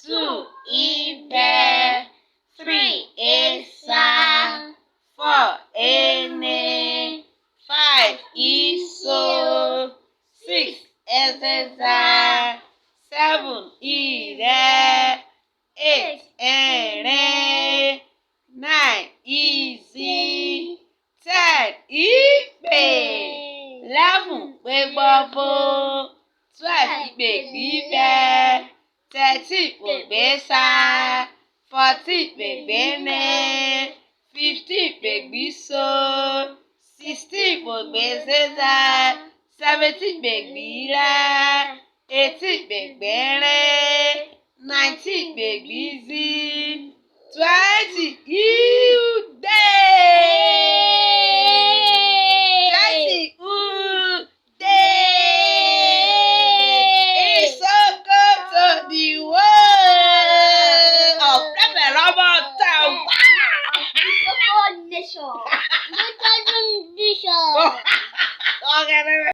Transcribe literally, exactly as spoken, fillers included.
Two Ibe, three Esa, four Ene, five Iso, six Ezeza, seven Ire, eight Ere, nine Izi, ten Ipe, eleven Pegbọbo, twelve Ipegbíbẹ, thirteen Pegbesa, fourteen Pegbene, fifteen Pegbíso, sixteen Pegbezeza, seventeen Pegbíra, eighteen Pegbere, nineteen Pegbízi, twenty Iude. Twenty Ude. Isoko to the world. Of Pepe Robert Town. Isoko nation. Nation. Okay,